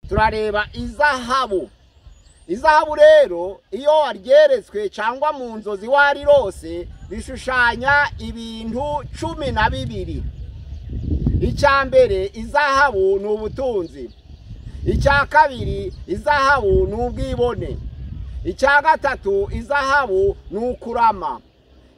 Turareba izahabu. Izahabu rero iyo waryeretswe cyangwa mu nzozi warirose bishushanya ibintu 12. Icya mbere, izahabu ni ubutunzi. Icya kabiri, izahabu ni ubwibone. Icya gatatu, izahabu ni ukurama.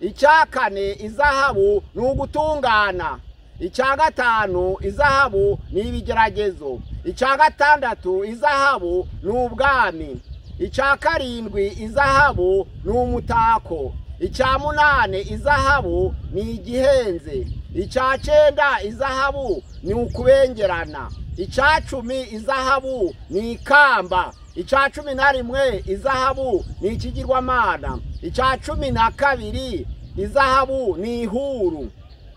Icya kane, izahabu ni ugutungana. Icya gatanu, izahabu ni ibigeragezo. Icya gatandatu, izahabu ni ubwami. Icya karindwi, izahabu ni umutako. Icya munane, izahabu ni igihenze. Icya cyenda, izahabu ni ukubengerana. Icya 10, izahabu ni ikamba. Icya 11, izahabu ni ikigirwamana. Icya 12, izahabu ni ihuru.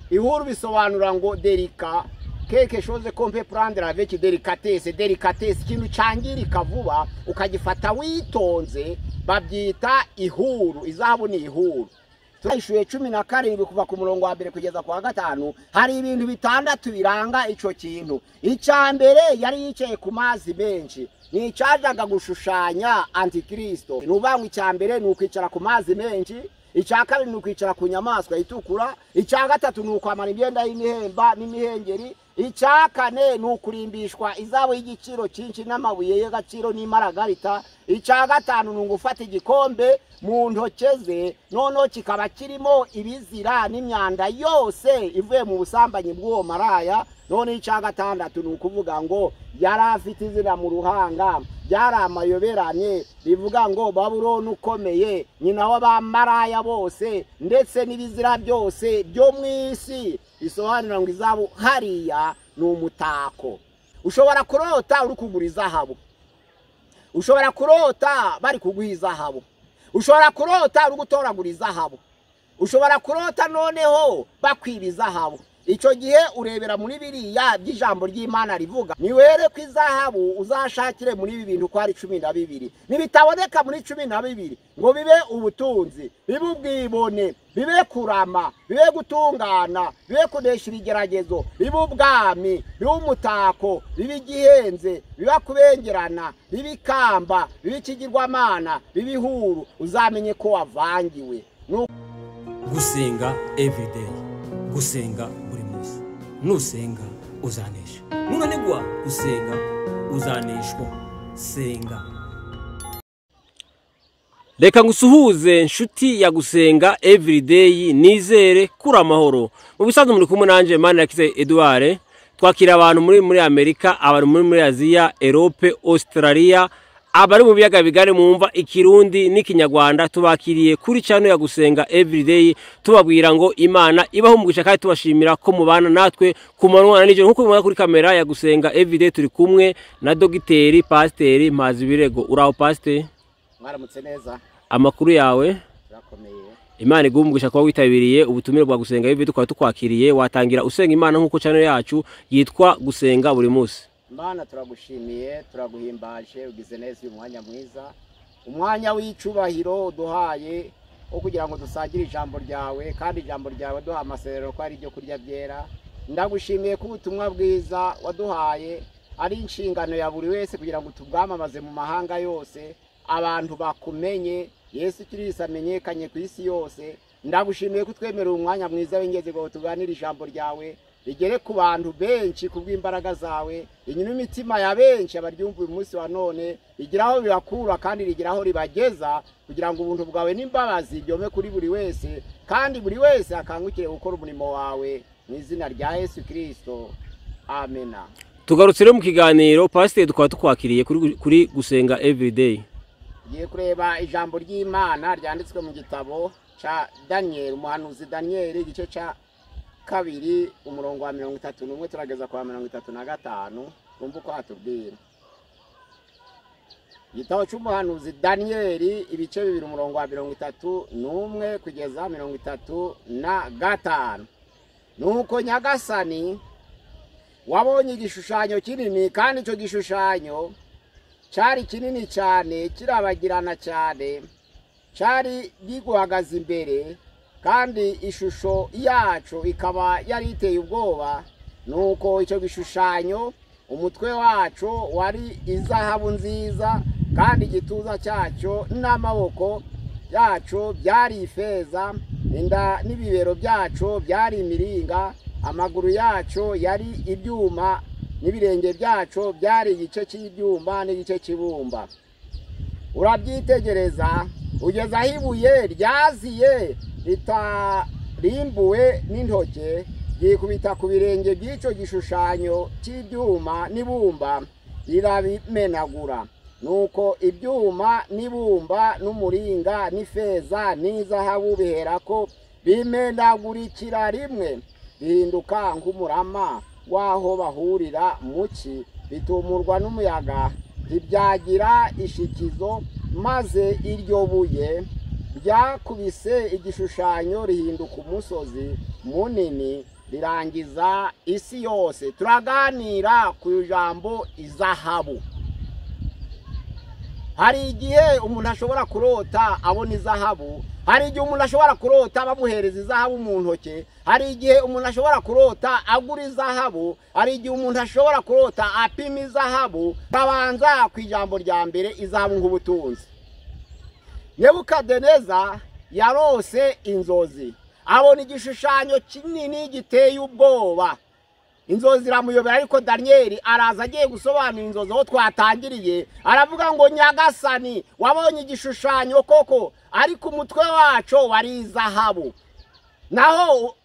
Ihuru bisobanura ngo délicat, quelque chose qu'on peut prendre avec délicatesse. Délicatesse, ikintu cyangirika vuba ukagifata witonze, babyita ihuru. Izahabu ni ihuru. Turayishuye 17 kuva ku murongo wa mbere kugeza ku wa gatanu. Hari ibintu bitandatu biranga ico kintu. Icya mbere, yari yicaye ku mazi menshi, ni icyajaga gushushanya antikristo. Ni ukuvuga ngo icya mbere ni ukwicara ku mazi menshi. Icya kabiri ni ukwicara ku nyamaswa itukura. Icya gatatu ni ukwambara imyenda y'imihemba n'imihengeri. Icya kane ni ukurimbishwa izahabu y'igiciro cyinshi n'amabuye y'agaciro n'imaragarita. Icya gatanu ni ugufata igikombe mu ntoke ze, noneho kikaba kirimo ibizira n'imyanda yose ivuye mu busambanyi bw'uwo maraya. None icya gatandatu ni ukuvuga ngo yari afite izina mu ruhanga, byari amayoberanye, bivuga ngo Babuloni ukomeye, nyina w'abamaraya bose ndetse n'ibizira byose byo mu isi. Bisobanura ngo izahabu hariya ni umutako. Ushobora kurota uri kugura izahabu, ushobora kurota bari kuguha izahabu, ushobora kurota uri gutoragura izahabu, ushobora kurota noneho bakwiba izahabu. Icyo gihe urebera muri biriya by'ijambo ry'Imana rivuga, niwere ko izahabu uzashakire muri ibi bintu ko ari 12. Nibitaboneka muri 12 ngo bibe ubutunzi, bibe ubwibone, bibe kurama, bibe gutungana, bibe kunesha ibigeragezo, bibe ubwami, bibe umutako, bibe igihenze, bibe kubengerana, bibe ikamba, bibe ikigirwamana, bibe ihuru, uzamenye ko wavangiwe. Gusenga everyday, gusenga buri munsi. Nusenga uzanesha, nunanigwa gusenga uzaneshwa. Senga. Reka ngusuhuze nshuti ya Gusenga Everyday, nizere kuri amahoro. Mu bisanzwe muri kumwe nanje Manirakiza Edouard. Twakira abantu muri Amerika, abantu muri Aziya, Europe, Australia, abari mu biyaga bigari mumva ikirundi n'ikinyarwanda. Tubakiriye kuri channel ya Gusenga Everyday, tubabwira ngo Imana ibaho umugisha kandi tubashimira ko mubana natwe ku manywa na nijoro. Nkuko mubona kuri kamera ya Gusenga Everyday turi kumwe na Dogiteri Pasiteri Mpazibirego. Uraho Pasiteri? Mwaramutse neza. Amakuru yawe? Turakomeye. Imana iguhe umugisha kuba witabiriye ubutumire bwa Gusenga Everyday, tukaba tukwakiriye. Watangira usenga Imana nkuko channel yacu yitwa Gusenga buri munsi. Imana turagushimiye, turaguhimbaje, ugize neza uyu mwanya mwiza, umwanya w'icubahiro uduhaye wo kugira ngo dusangire ijambo ryawe, kandi ijambo ryawe duha amasezerano ko ari ibyo kurya byera. Ndagushimiye ko ubutumwa bwiza waduhaye ari inshingano ya buri wese kugira ngo tubwamamaze mu mahanga yose, abantu bakumenye, Yesu Kristo amenyekanye ku isi yose. Ndagushimiye ko twemerera umwanya mwiza w'ingenzi ngo tuganire ijambo ryawe rigere ku bantu benshi kubw'imbaraga zawe, inyuma imitima ya benshi abaryumva uyu munsi wa none, rigiraho bibakura kandi rigiraho ribageza, kugira ngo ubuntu bwawe n'imbabazi byome kuri buri wese, kandi buri wese akangukire gukora umurimo wawe mu izina rya Yesu Kristo, amena. Tugarutse rero mu kiganiro Pasiteri, tukaba tukwakiriye kuri Gusenga Everyday. Tugiye kureba ijambo ry'Imana ryanditswe mu gitabo ca Daniel, umuhanuzi Daniel, igice ca 2 umurongo wa 31 turageza kwa 35. Twumva uko hatubwira. Igitabo cy'umuhanuzi Daniel, ibice 2 umurongo wa 31 kugeza 35. Nuko Nyagasani wabonye igishushanyo kinini, kandi icyo gishushanyo cyari kinini cyane, kirabagirana cyane, cyari giguhagaze imbere, kandi ishusho yacu ikaba yari iteye ubwoba. Nuko icyo gishushanyo Umutwe wacu wari izahabu nziza, kandi igituza cyacyo n'amaboko yacu byari ifeza, inda n'ibibero byacu byari imiringa, amaguru yacu yari ibyuma, n'ibirenge byacu byari igice cy'ibyuma n'igice cy'ibumba. Urabyitegereza ugeza aho ibuye ryaziye ritarimbuwe n'intoke, ryikubita ku birenge by'icyo gishushanyo cy'ibyuma n'ibumba, rirabimenagura. Nuko ibyuma n'ibumba n'umuringa n'ifeza n'izahabu biherako bimenagurikira rimwe, bihinduka nk'umurama w'aho bahurira mu ci, bitumurwa n'umuyaga, ntibyagira ishikizo. Maze iryo buye ryakubise igishushanyo rihinduka umusozi munini, rirangiza isi yose. Turaganira ku ijambo izahabu. Hari igihe umuntu ashobora kurota abona izahabu, hari igihe umuntu ashobora kurota bamuhereza izahabu mu ntoke, hari igihe umuntu ashobora kurota agura izahabu, hari igihe umuntu ashobora kurota apima izahabu. Babanza ku ijambo rya mbere, izahabu nk'ubutunzi. Nebukadineza yarose inzozi, abona igishushanyo kinini giteye ubwoba. Inzozi ziramuyobera, ariko Daniyeli araza agiye gusobanura inzozi aho twatangiriye, aravuga ngo Nyagasani, wabonye igishushanyo koko, ariko umutwe wacu wari izahabu, naho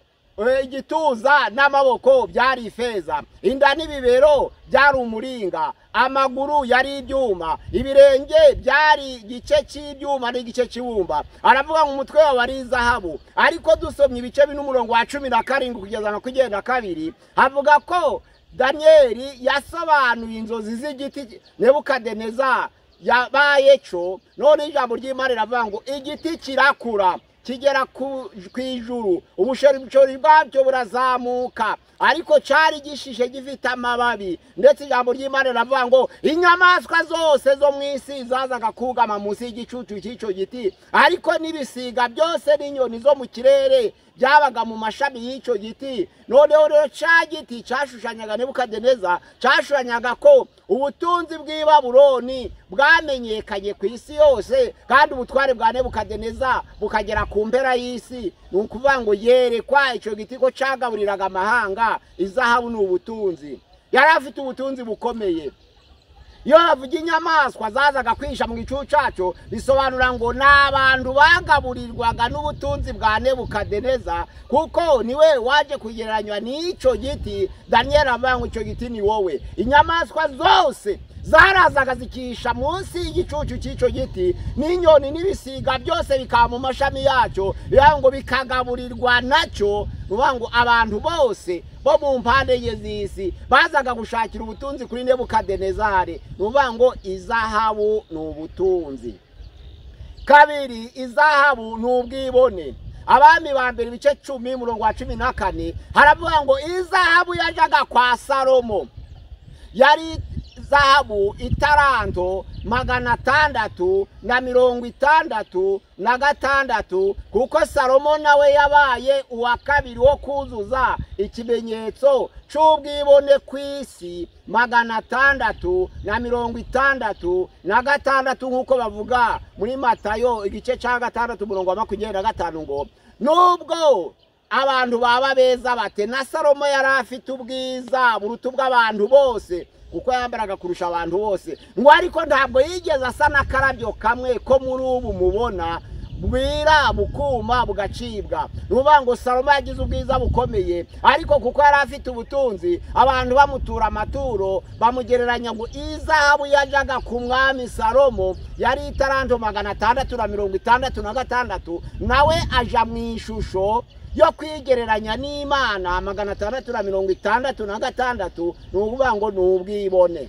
igituza n'amaboko byari ifeza, inda n'ibibero byari umuringa, amaguru yari ibyuma, ibirenge byari igice cy'ibyuma n'igice cy'ibumba. Aravuga ngo umutwe wawe ari izahabu. Ariko dusomye ibice bine umurongo wa 17 kugeza na 22, havuga ko Daniyeli yasobanuye inzozi z'igiti Nebukadineza yabaye cyo. None ijambo ry'Imana riravuga ngo igiti kirakura kigera ku ijuru, ubushorishori bwabyo burazamuka, ariko cyari gishishe gifite amababi. Ndetse ijambo ry'Imana riravuga ngo inyamaswa zose zo mu isi zazaga kugama munsi y'igicucu cy'icyo giti, ariko n'ibisiga byose n'inyoni zo mu kirere byabaga mu mashami y'icyo giti. Noneho rero cya giti cyashushanyaga Nebukadineza, cyashushanyaga ko ubutunzi bw'i Babuloni bwamenyekanye ku isi yose, kandi ubutware bwa Nebukadineza bukagera ku mpera y'isi. Ni ukuvuga ngo yerekwa icyo giti ko cyagaburiraga amahanga. Izahabu ni ubutunzi, yari afite ubutunzi bukomeye. Iyo bavuga inyamaswa zazaga kwisha mu gicucu cyacu, bisobanura ngo ni abantu bagaburirwaga n'ubutunzi bwa Nebukadineza, kuko niwe waje kugereranywa n'icyo giti. Daniyeli avuga ngo icyo giti ni wowe. Inyamaswa zose zarazaga zikisha munsi y'igicucu cy'icyo giti, n'inyoni n'ibisiga byose bikaba mu mashami yacyo, bivuga ngo bikagaburirwa nacyo. Bivuga ngo abantu bose bo mu mpande enye z'isi bazaga gushakira ubutunzi kuri Nebukadinezari. Bivuga ngo izahabu ni ubutunzi. Kabiri, izahabu ni ubwibone. Abami ba mbere ibice 10 umurongo wa 14 haravuga ngo izahabu yajyaga kwa Salomo yari zahabu itaranto 666, kuko Salomo nawe yabaye uwa kabiri wo kuzuza ikimenyetso cy'ubwibone ku isi 666, nk'uko bavuga muri Matayo igice cya 6 umurongo wa 25 ngo nubwo abantu baba beza bate, na Salomo yari afite ubwiza buruta ubw'abantu bose, kuko yambaraga kurusha abantu bose, ngo ariko ntabwo yigeze asa n'akarabyo kamwe ko muri ubu mubona bwira bukuma bugacibwa. Nuvuga ngo Salomo yagize ubwiza bukomeye, ariko kuko yari afite ubutunzi abantu bamutura amaturo, bamugereranya ngo izahabu yajyaga ku mwami Salomo yari itaranto 666, nawe aja mu ishusho yo kwigereranya n'Imana 666. Ni ukuvuga ngo ni ubwibone.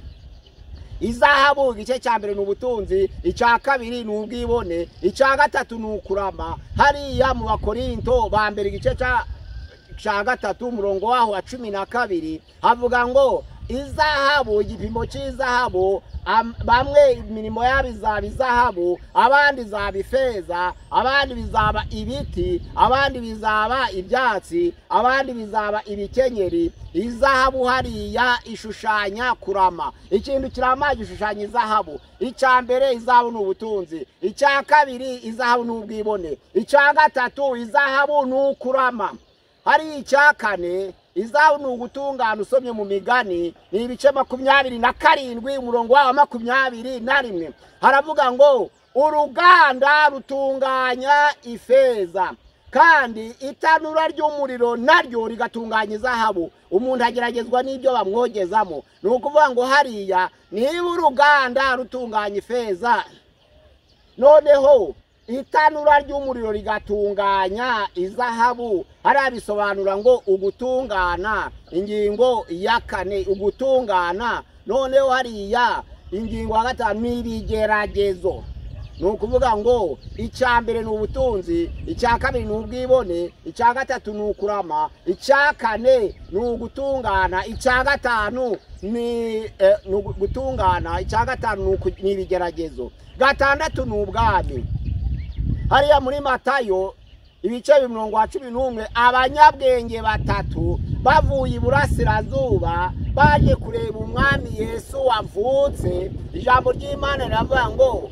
Izahabu igice cya mbere ni ubutunzi, icya kabiri ni ubwibone, icya gatatu ni ukurama. Hariya mu Bakorinto ba mbere igice cya 3 umurongo waho wa 12 havuga ngo Izahabu, igipimo cy'izahabu, bamwe imirimo yabo izaba izahabu, abandi izaba ifeza, abandi bizaba ibiti, abandi bizaba ibyatsi, abandi bizaba ibikenyeri. Izahabu hariya ishushanya kurama. Ikintu kirama gishushanya izahabu. Icya mbere izahabu ni ubutunzi, icya kabiri izahabu ni ubwibone, icya gatatu izahabu ni ukurama. Hari icya kane izahabu ni ugutungana. Usomye mu Migani ni ibice 27 umurongo wa 21 haravuga ngo uruganda rutunganya ifeza, kandi itanura ry'umuriro naryo rigatunganya izahabu. Umuntu ageragezwa n'ibyo bamwogezamo. Ni ukuvuga ngo hariya niba uruganda rutunganya ifeza, noneho itanura ry'umuriro rigatunganya izahabu, hariya bisobanura ngo ugutungana. Ingingo ya kane ugutungana. Noneho hariya ingingo ya gatanu ni ibigeragezo. Ni ukuvuga ngo icya mbere ni ubutunzi, icya kabiri ni ubwibone, icya gatatu ni ukurama, icya kane ni ugutungana, icya gatanu ni gutungana, icya gatanu ni ibigeragezo, gatandatu ni ubwami. Hariya muri Matayo ibice 11 abanyabwenge batatu bavuye iburasirazuba baje kureba umwami Yesu wavutse. Ijambo ry'Imana riravuga ngo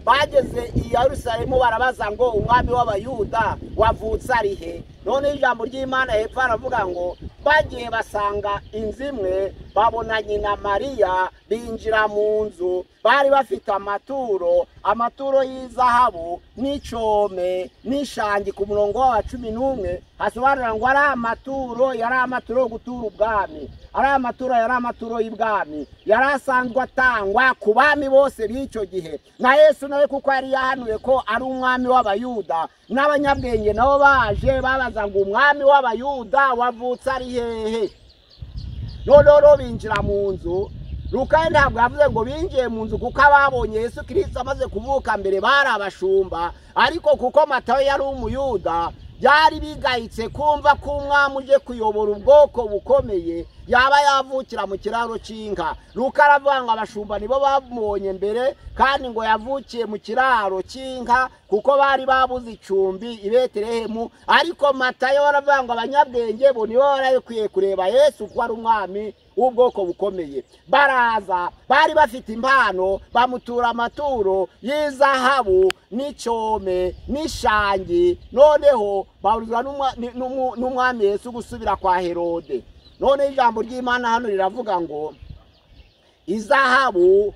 bageze i Yerusalemu barabaza ngo umwami w'Abayuda wavutse ari he? None ijambo ry'Imana hepfo aravuga ngo bagiye basanga inzu imwe, babona nyina Mariya, binjira mu nzu, bari bafite amaturo, amaturo y'izahabu n'icome n'ishangi. Ku murongo wa 11 hasobanura ngo ari amaturo, yari amaturo yo gutura ubwami, ari amaturo, yari amaturo y'ibwami, yari asanzwe atangwa ku bami bose b'icyo gihe. Na Yesu nawe kuko yari yahanuye ko ari umwami w'Abayuda, n'abanyabwenge nabo baje babaza ngo umwami w'Abayuda wavutse ari hehe? Noneho binjira mu nzu. Luka ntabwo yavuze ngo binjiye mu nzu kuko ababonye Yesu Kristo amaze kuvuka mbere bari abashumba, ariko kuko Matayo yari umuyuda byari bigayitse kumva ko umwami uje kuyobora ubwoko bukomeye yaba yavukira mu kiraro cy'inka. Luka aravuga ngo abashumba nibo bamubonye mbere, kandi ngo yavukiye mu kiraro cy'inka kuko bari babuze icumbi i Betelehemu. Ariko Matayo aravuga ngo abanyabwenge bo nibo bari kureba Yesu kuko ari umwami w'ubwoko bukomeye. Baraza bari bafite impano, bamutura amaturo y'izahabu n'icyome n'ishangi. Noneho bahurizwa n'umwami Yesu gusubira kwa Herode. None ijambo ry'Imana hano riravuga ngo izahabu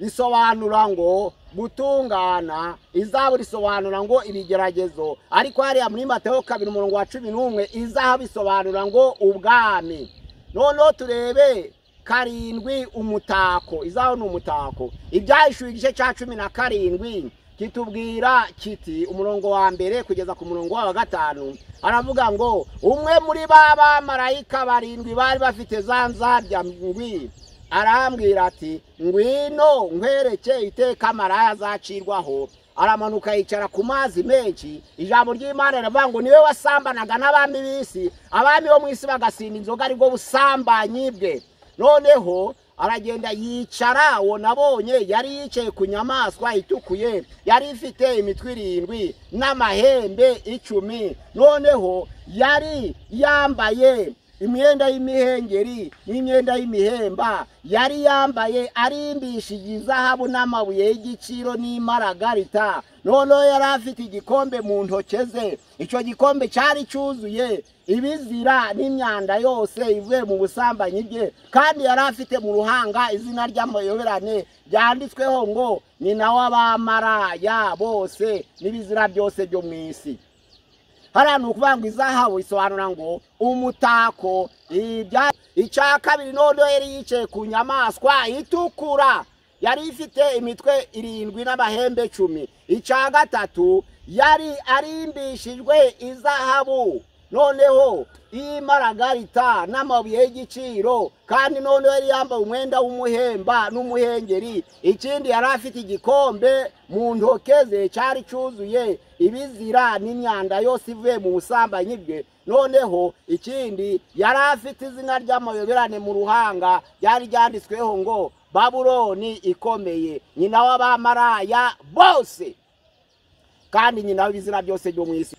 risobanura ngo gutungana, izahabu risobanura ngo ibigeragezo. Ariko hariya muri Matayo 2 umurongo wa 11 izahabu isobanura ngo ubwami. Noneho turebe karindwi umutako. Izahabu ni umutako. Ibyahishuwe igice cya 17 kitubwira kiti umurongo wa mbere kugeza ku murongo wa 5 aravuga ngo umwe muri ba bamarayika barindwi bari bafite za nzabya ndwi arambwira ati ngwino nkwereke iteka maraya azacirwaho. Aramanuka yicara ku mazi menshi. Ijambo ry'Imana riravuga ngo niwe wasambanaga n'abami b'isi, abami bo mu isi bagasinda inzoga, aribwo busambanyi bwe. Noneho aragenda yicara, uwo nabonye yari yicaye ku nyamaswa itukuye, yari ifite imitwe 7 n'amahembe 10. Noneho yari yambaye imyenda y'imihengeri n'imyenda y'imihemba, yari yambaye arimbishije izahabu n'amabuye y'igiciro n'imaragarita. Noneho yari afite igikombe mu ntoke ze, icyo gikombe cyari cyuzuye ibizira n'imyanda yose ivuye mu busambanyi bwe, kandi yari afite mu ruhanga izina ry'amayoberane ryanditsweho ngo nyina w'abamaraya bose n'ibizira byose byo mu isi. Hariya ni ukuvuga ngo izahabu isobanura ngo umutako. Icya kabiri noneho yari yicaye ku nyamaswa itukura, yari ifite imitwe 7 n'amahembe 10. Icya gatatu yari arimbishijwe izahabu, noneho imaragarita n'amabuye y'igiciro, kandi noneho yari yambaye umwenda w'umuhemba n'umuhengeri. Ikindi yari afite igikombe mu ntoke ze cyari cyuzuye ibizira n'imyanda yose ivuye mu busambanyi bwe. Noneho ikindi, yari afite izina ry'amayoberane mu ruhanga ryari ryanditsweho ngo Babuloni ikomeye, nyina w'abamaraya bose kandi nyina w'ibizira byose byo mu isi.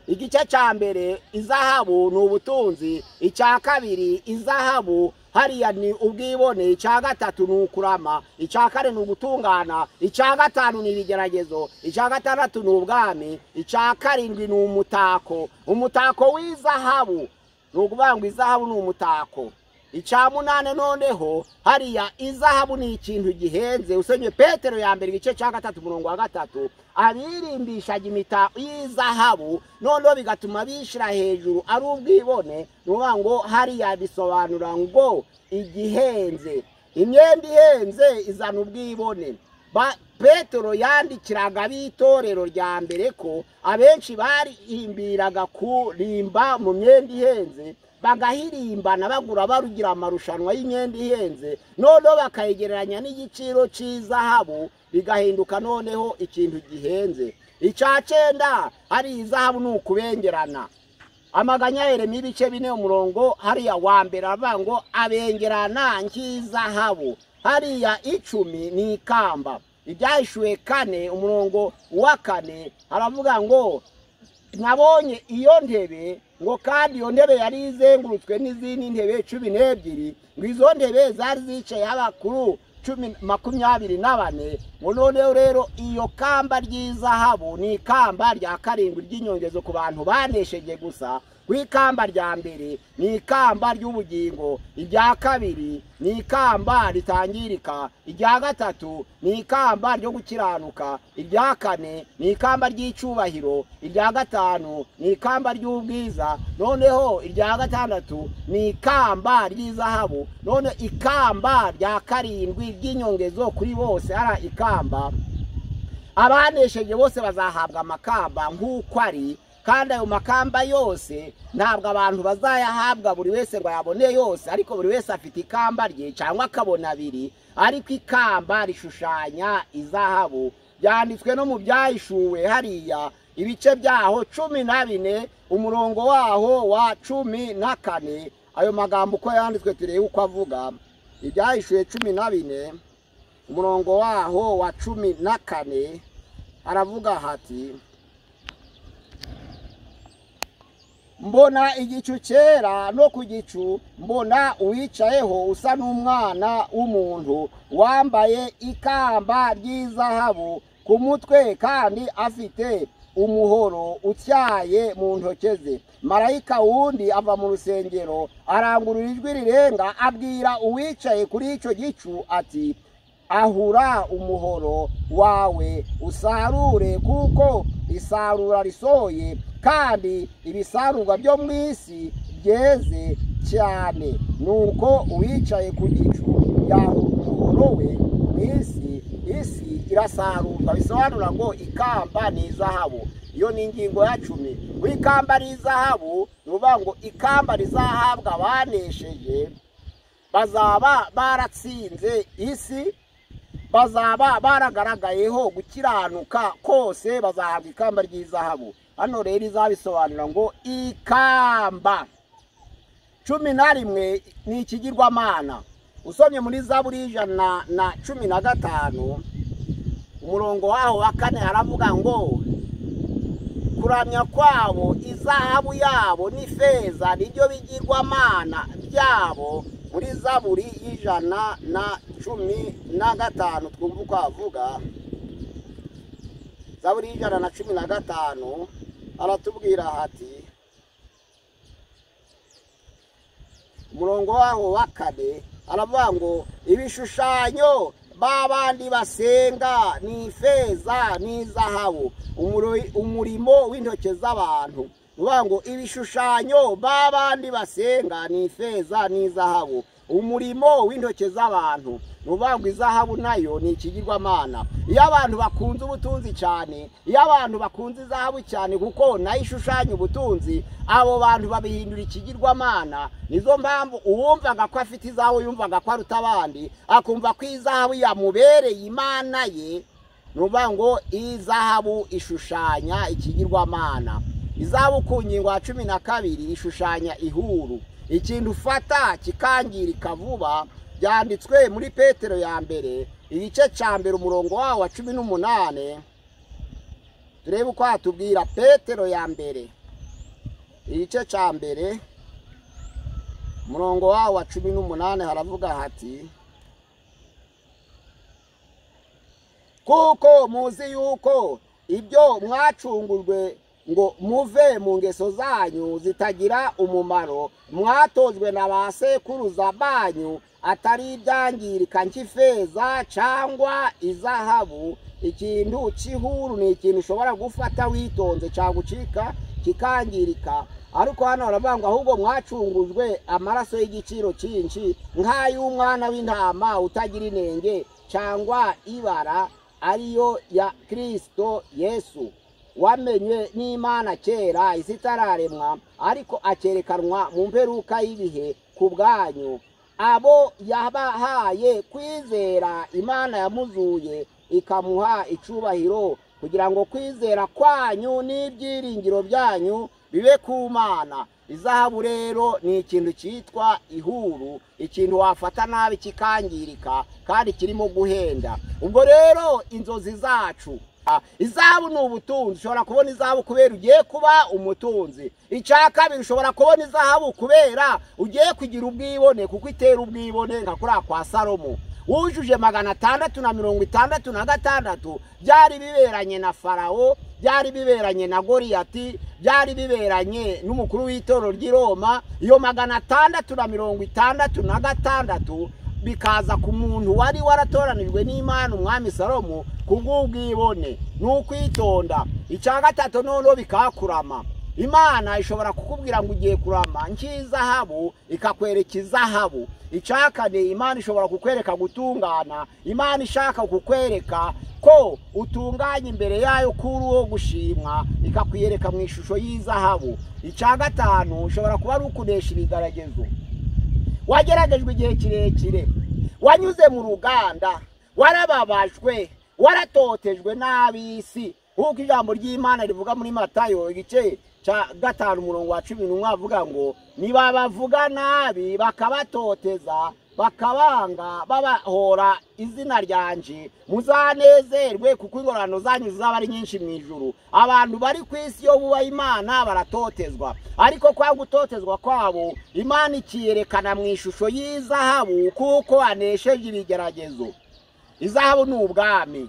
Igice cya mbere, izahabu ni ubutunzi. Icya kabiri, izahabu hariya ni ubwibone. Icya gatatu ni ukurama. Icya kane ni ugutungana. Icya gatanu ni ibigeragezo. Icya gatandatu ni ubwami. Icya karindwi ni umutako. Umutako w'izahabu ni ukuvuga ngo izahabu ni umutako. Icya munane noneho hariya izahabu ni ikintu gihenze. Usomye Petero ya mbere igice cya 3 umurongo wa 3, abirimbishaga imitako y'izahabu noneho bigatuma bishira hejuru ari ubwibone. Ni ukuvuga ngo hariya bisobanura ngo igihenze, imyenda ihenze izana ubwibone. Petero yandikiraga ab'itorero rya mbere ko abenshi barihimbiraga kurimba mu myenda ihenze, bagahirimbana bagura barugira amarushanwa y'imyenda ihenze, noneho bakayegereranya n'igiciro cy'izahabu bigahinduka noneho ikintu gihenze. Icya cyenda, hari izahabu ni ukubengerana. Amaganya Yeremiya ibice 4 umurongo hariya wa mbere aravuga ngo abengerana nk'izahabu. Hariya 10 ni ikamba. Ibyahishuwe 4 umurongo wa 4 haravuga ngo nabonye iyo ntebe, ngo kandi iyo ntebe yari izengurutswe n'izindi ntebe 12, ngo izo ntebe zari zicaye abakuru 24. Ngo noneho rero iyo kamba ry'izahabu ni ikamba rya karindwi ry'inyongezo ku bantu banesheje gusa. Ku ikamba rya mbere ni ikamba ry'ubugingo, irya kabiri ni ikamba ritangirika, irya gatatu ni ikamba ryo gukiranuka, irya kane ni ikamba ry'icyubahiro, irya gatanu ni ikamba ry'ubwiza, noneho irya gatandatu ni ikamba ry'izahabu. None ikamba rya karindwi ry'inyongezo kuri bose ara ikamba. Abanesheje bose bazahabwa amakamba nk'uko ari, kandi ayo makamba yose ntabwo abantu bazayahabwa buri wese ngo ayabone yose, ariko buri wese afite ikamba rye cyangwa akabona abiri. Ariko ikamba rishushanya izahabu. Byanditswe no mu byahishuwe hariya ibice byaho 14 umurongo waho wa 14. Ayo magambo uko yanditswe turebe uko avuga. Ibyahishuwe 14 umurongo waho wa 14 aravuga hati: mbona igicu cyera, no ku gicu mbona uwicayeho usa n'umwana w'umuntu, wambaye ikamba ry'izahabu ku mutwe kandi afite umuhoro utyaye mu ntoke ze. Marayika wundi ava mu rusengero arangurura ijwi rirenga abwira uwicaye kuri icyo gicu ati: ahura umuhoro wawe usarure, kuko isarura risoye kandi ibisarurwa byo mu isi byeze cyane. Nuko uwicaye ku gicu yahura umuhoro we mu isi, isi irasarurwa. Bisobanura ngo ikamba ni izahabu. Iyo ni ingingo ya 10. Ikamba ari izahabu, ni ukuvuga ngo ikamba rizahabwa abanesheje bazaba baratsinze isi, bazaba baragaragayeho gukiranuka kose, bazahabwa ikamba ry'izahabu. Hano rero izabisobanura ngo ikamba 11 ni ikigirwamana. Usomye muri Zaburi 115 umurongo waho wa 4 haravuga ngo kuramya kwabo izahabu yabo n'ifeza nibyo bigirwamana byabo. Muri Zaburi 115 twumva uko avuga. Zaburi 115 aratubwira hati umurongo waho wa 4 aravuga ngo ibishushanyo babandi basenga ni ifeza n'izahabu, umurimo w'intoke z'abantu. Uvuga ngo ibishushanyo babandi basenga ni ifeza n'izahabu, umurimo w'intoke z'abantu. Uvuga ngo izahabu nayo ni ikigirwamana. Iyo abantu bakunze ubutunzi cyane, iyo abantu bakunze izahabu cyane kuko nayo ishushanya ubutunzi, abo bantu babihindura ikigirwamana. Nizo mpamvu uwumvaga ko afite izahabu yumvaga ko aruta abandi, akumva ko izahabu yamubereye imana ye. Nuvuga ngo izahabu ishushanya ikigirwamana. Izahabu ku ngingo ya 12 ishushanya ihuru, ikintu ufata kikangirika vuba. Byanditswe muri Petero ya mbere igice cya mbere umurongo wawo wa 18. Turebe uko hatubwira. Petero ya mbere igice cya mbere umurongo wawo wa 18 haravuga hati: kuko muzi yuko ibyo mwacungurwe ngo muve mu ngeso zanyu zitagira umumaro mwatojwe na ba sekuruza banyu, atari ibyangirika nk'ifeza cyangwa izahabu. Ikintu cy'ihuru ni ikintu ushobora gufata witonze cyagucika kikangirika, ariko hano baravuga ngo ahubwo mwacungujwe amaraso y'igiciro cyinshi nk'ay'umwana w'intama utagira inenge cyangwa ibara, ariyo ya Kristo Yesu, wamenywe n'Imana kera isi itararemwa, ariko akerekanwa mu mperuka y'ibihe ku bwanyu, abo yabahaye kwizera Imana yamuzuye ikamuha icubahiro, kugira ngo kwizera kwanyu n'ibyiringiro byanyu bibe ku Mana. Izahabu rero ni ikintu cyitwa ihuru, ikintu wafata nabi kikangirika kandi kirimo guhenda. Ubwo rero inzozi zacu, izahabu ni ubutunzi. Ushobora kubona izahabu kubera ugiye kuba umutunzi. Icya kabiri, ushobora kubona izahabu kubera ugiye kugira ubwibone, kuko itera ubwibone nka kuriya kwa Salomo wujuje 666. Byari biberanye na Farawo, byari biberanye na Goriyati, byari biberanye n'umukuru w'itorero ry'i Roma. Iyo 666 bikaza ku muntu wari waratoranijwe n'Imana, umwami Salomo, kubw'ubwibone n'ukwitonda. Icya gatatu noneho bikakurama. Imana ishobora kukubwira ngo ugiye kurama nk'izahabu, ikakwereka izahabu. Icya kane, Imana ishobora kukwereka gutungana. Imana ishaka kukwereka ko utunganye imbere yayo, kuri uwo gushimwa, ikakwiyereka mu ishusho y'izahabu. Icya gatanu, ushobora kuba ari ukunesha ibigeragezo. Wageragejwe igihe kirekire, wanyuze mu ruganda, warababajwe, waratotejwe n'ab'isi, nk'uko ijambo ry'Imana rivuga muri Matayo igice cya 5 umurongo wa 11, avuga ngo nibabavuga nabi bakabatoteza bakabanga babahora izina ryanje, muzanezerwe kuko ingororano zanyu zizaba ari nyinshi mu ijuru. Abantu bari ku isi yo bubaha Imana baratotezwa, ariko kwa gutotezwa kwabo Imana ikiyerekana mu ishusho y'izahabu, kuko anesheje ibigeragezo. Izahabu ni ubwami,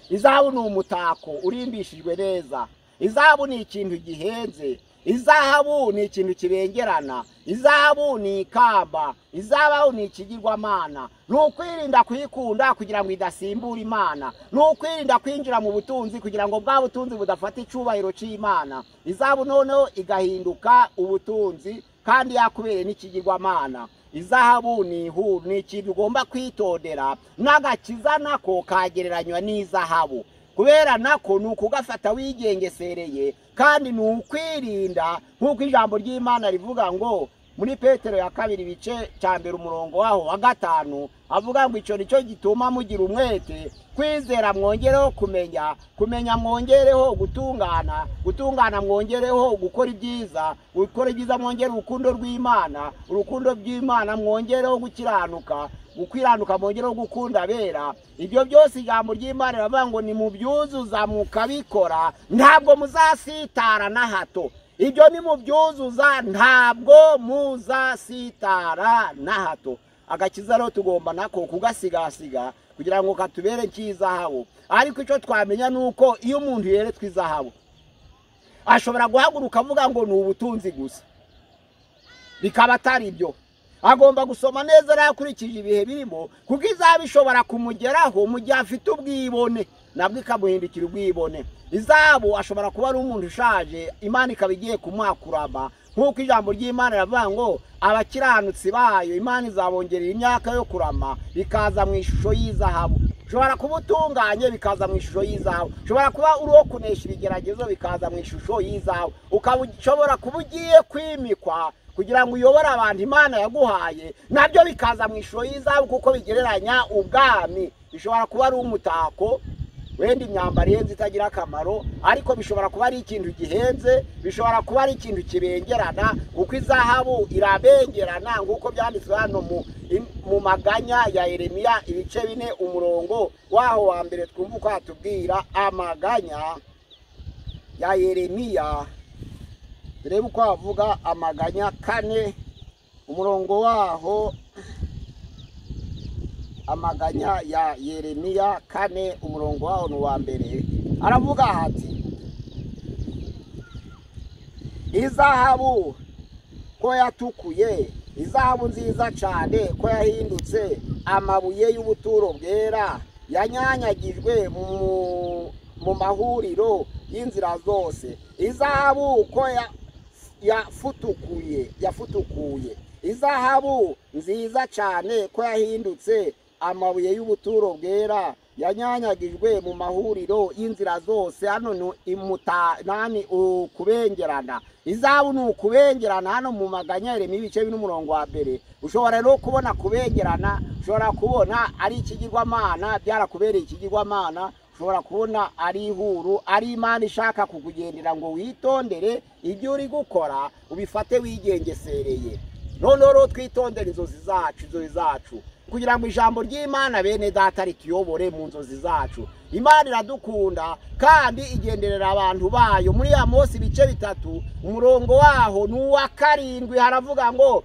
izahabu ni umutako urimbishijwe neza, izahabu ni ikintu gihenze, izahabu ni ikintu kibengerana, izahabu ni ikamba, izahabu ni ikigirwamana. Ni ukwirinda kuyikunda kugira ngo idasimbura Imana, ni ukwirinda kwinjira mu butunzi kugira ngo bwa butunzi budafata icubahiro cy'Imana. Izahabu noneho igahinduka ubutunzi kandi yakubereye n'ikigirwamana. Izahabu ni ihuru, ni ikintu ugomba kwitondera. N'agakiza nako kagereranywa n'izahabu, kubera nako ni ukugafata wigengesereye, kandi ni ukwirinda, nk'uko ijambo ry'Imana rivuga ngo muri Petero ya kabiri ibice cya mbere umurongo waho wa 5, avuga ngo icyo nicyo gituma mugira umwete, kwizera mwongereho kumenya, kumenya mwongereho gutungana, gutungana mwongereho gukora ibyiza, gukora ibyiza mwongere urukundo rw'Imana, urukundo rw'Imana mwongereho gukiranuka, gukwiranuka mwongereho gukunda abera. Ibyo byose ijambo ry'Imana riravuga ngo nimubyuzuza mukabikora ntabwo muzasitara na hato. Ibyo nimubyuzuza ntabwo muzasitara na hato. Agakiza rero tugomba nako kugasigasiga kugira ngo katubere nk'izahabu. Ariko icyo twamenya nuko iyo umuntu yeretswe izahabu ashobora guhaguruka avuga ngo ni ubutunzi gusa, bikaba atari byo. Agomba gusoma neza akurikije ibihe birimo, kuko izahabu ishobora kumugeraho mu gihe afite ubwibone, nabwo ikamuhindukira ubwibone. Izahabu ashobora kuba ari umuntu ushaje, Imana ikaba igiye kumuha kurama, nk'uko ijambo ry'Imana riravuga ngo abakiranutsi bayo Imana izabongerera imyaka yo kurama, bikaza mu ishusho y'izahabu. Ushobora kuba utunganye bikaza mu ishusho y'izahabu, ushobora kuba uri uwo kunesha ibigeragezo bikaza mu ishusho y'izahabu, ukaba ushobora kuba ugiye kwimikwa kugira ngo uyobore abantu Imana yaguhaye, nabyo bikaza mu ishusho y'izahabu, kuko bigereranya ubwami. Bishobora kuba ari umutako Wenda imyambaro ihenze itagira akamaro, ariko bishobora kuba ari ikintu gihenze, bishobora kuba ari ikintu kibengerana, kuko izahabu irabengerana nk'uko byanditswe hano mu maganya ya Yeremiya ibice 4 umurongo waho wa mbere. Twumva uko hatubwira amaganya ya Yeremiya, turebe uko havuga amaganya 4 umurongo waho. Amaganya ya Yeremiya 4 umurongo waho ni uwa mbere, aravuga ati izahabu ko yatukuye, izahabu nziza cyane ko yahindutse amabuye y'ubuturo bwera, yanyanyagijwe mu mahuriro y'inzira zose. Izahabu ko yafutukuye, izahabu nziza cyane ko yahindutse amabuye y'ubuturo bwera, yanyanyagijwe mu mahuriro y'inzira zose. Hano ni nani ukubengerana, izahabu ni ukubengerana. Hano mu maganya Yeremiya ibice 4 umurongo wa mbere ushobora no kubona kubengerana, ushobora kubona ari ikigirwamana, byarakubereye ikigirwamana, ushobora kubona ari ihuru, ari Imana ishaka kukugendera ngo witondere ibyo uri gukora, ubifate wigengesereye. Noneho rero twitondere inzozi zacu, kugira ngo ijambo ry'Imana bene data rituyobore mu nzozi zacu. Imana iradukunda kandi igenderera abantu bayo. Muri Amosi ibice 3 umurongo waho ni uwa 7 haravuga ngo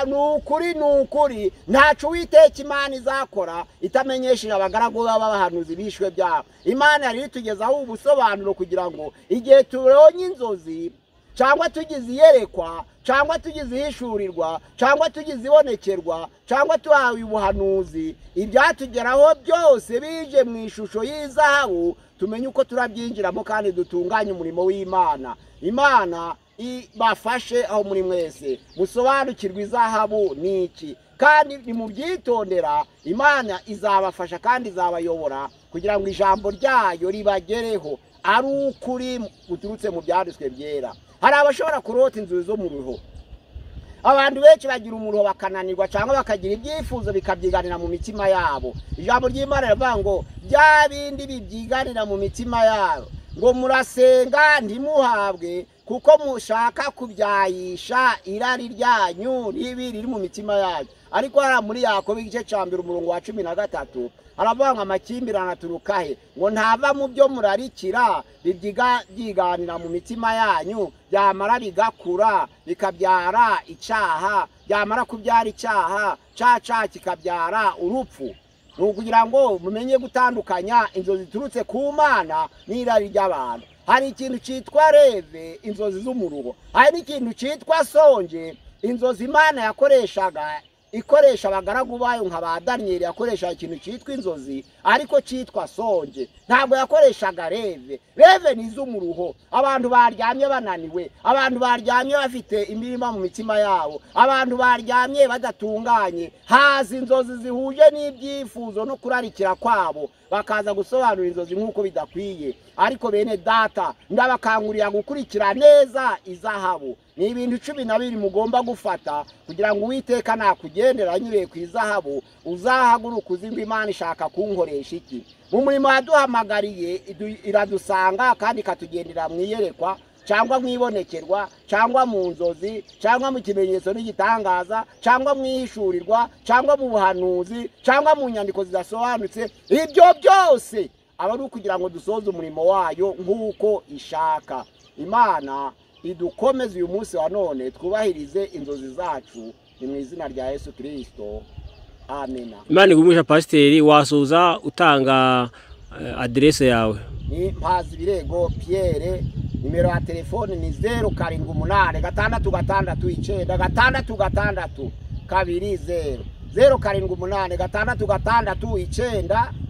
nukuri nukuri ntaco Uwiteka Imana izakora itamenyesheje abagaragu b'abahanuzi bishwe byabo. Imana yari itugezaho ubusobanuro kugira ngo igihe turonye inzozi, cyangwa tugize iyerekwa, cyangwa tugize ihishurirwa, cyangwa tugize ibonekerwa, cyangwa tuhawe ubuhanuzi, ibyatugeraho byose bije mu ishusho y'izahabu, tumenye uko turabyinjiramo kandi dutunganye umurimo w'Imana. Imana ibafashe aho muri mwese musobanukirwe izahabu ni iki, kandi nimubyitondera Imana izabafasha kandi izabayobora kugira ngo ijambo ryayo ribagereho ari ukuri guturutse mu byanditswe byera. Hari abashobora kurota inzu zo mu ruho. Abantu benshi bagira umuruho bakananirwa, cyangwa bakagira ibyifuzo bikabyiganira mu mitima yabo. Ijambo ry'Imana rivuga ngo bya bindi bibyiganira mu mitima yabo, ngo murasenga ntimuhabwe kuko mushaka kubyayisha irari ryanyu ribi riri mu mitima yanyu. Ariko hariya muri Yakobo igice cya 1 umurongo wa 13 haravuga ngo amakimbirane aturuka he? Ngo ntava mu byo murarikira bibyiganira mu mitima yanyu, byamara bigakura bikabyara icyaha, byamara kubyara icyaha cyaca kikabyara urupfu. Ni ukugira ngo mumenye gutandukanya inzozi ziturutse ku Mana n'irari ry'abantu. Hari ikintu cyitwa rêve, inzozi z'umuruho, hari n'ikintu cyitwa sonje, inzozi Imana yakoreshaga ikoresha abagaragu bayo nka ba Daniyeli. Yakoresha ikintu cyitwa inzozi ariko cyitwa sonje, ntabwo yakoreshaga rêve. Rêve ni iz'umuruho, abantu baryamye bananiwe, abantu baryamye bafite imirima mu mitima yabo, abantu baryamye badatunganye. Haza inzozi zihuje n'ibyifuzo no kurarikira kwabo, bakaza gusobanura inzozi nk'uko bidakwiye. Ariko bene data ndabakangurira gukurikira neza izahabu. Ni ibintu 12 mugomba gufata kugira ngo Uwiteka nakugendera anyuriye ku izahabu, uzahaguruka uzi ngo Imana ishaka kunkoresha iki. Mu murimo yaduhamagariye iradusanga kandi ikatugendera mu iyerekwa, cyangwa mu ibonekerwa, cyangwa mu nzozi, cyangwa mu kimenyetso n'igitangaza, cyangwa mu ihishurirwa, cyangwa mu buhanuzi, cyangwa mu nyandiko zidasobanutse. Ibyo byose aba ari ukugira ngo dusoze umurimo wayo nk'uko ishaka. Imana idukomeze uyu munsi wa none, twubahirize inzozi zacu, ni mu izina rya Yesu Kristo, amina. Imana igumisha. Pasiteri, wasoza utanga aderese yawe. Ni Mpazibirego Pierre, nimero ya telefone ni 078 6 6 6 20, 078 6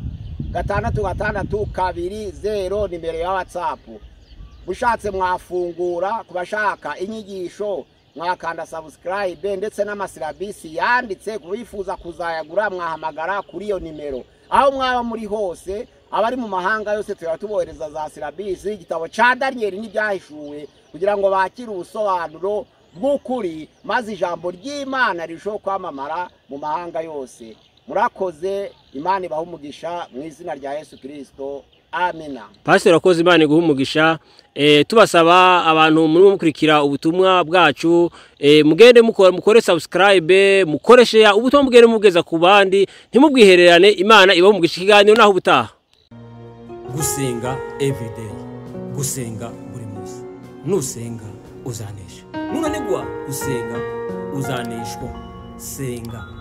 6 6 20, nimero ya WhatsApp. Mushatse mwafungura kubashaka inyigisho mwakanda subscribe ndetse n'amasilabisi yanditse, kubifuza kuzayagura mwahamagara kuri iyo nimero. Aho mwaba muri hose, abari mu mahanga yose turatubohereza za silabisi, igitabo ca Daniyeli n'ibyahishuwe, kugira ngo bakire ubusobanuro bw'ukuri, maze ijambo ry'Imana rirusheho kwamamara mu mahanga yose. Murakoze, Imana ibahe umugisha mu izina rya Yesu Kristo. Amina. Pasiteri, wakoze, Imana iguha umugisha. Tubasaba abantu muri mukurikira ubutumwa bwacu, mugende mukora, mukore subscribe, mukore share, ubutumwa mugende mubugeza ku bandi, ntimubwihererane. Imana ibahe umugisha. Ikiganiro naho ubutaha. Gusenga everyday, gusenga buri munsi. Nusenga uzanesha, nunanigwa gusenga uzaneshwa. Senga.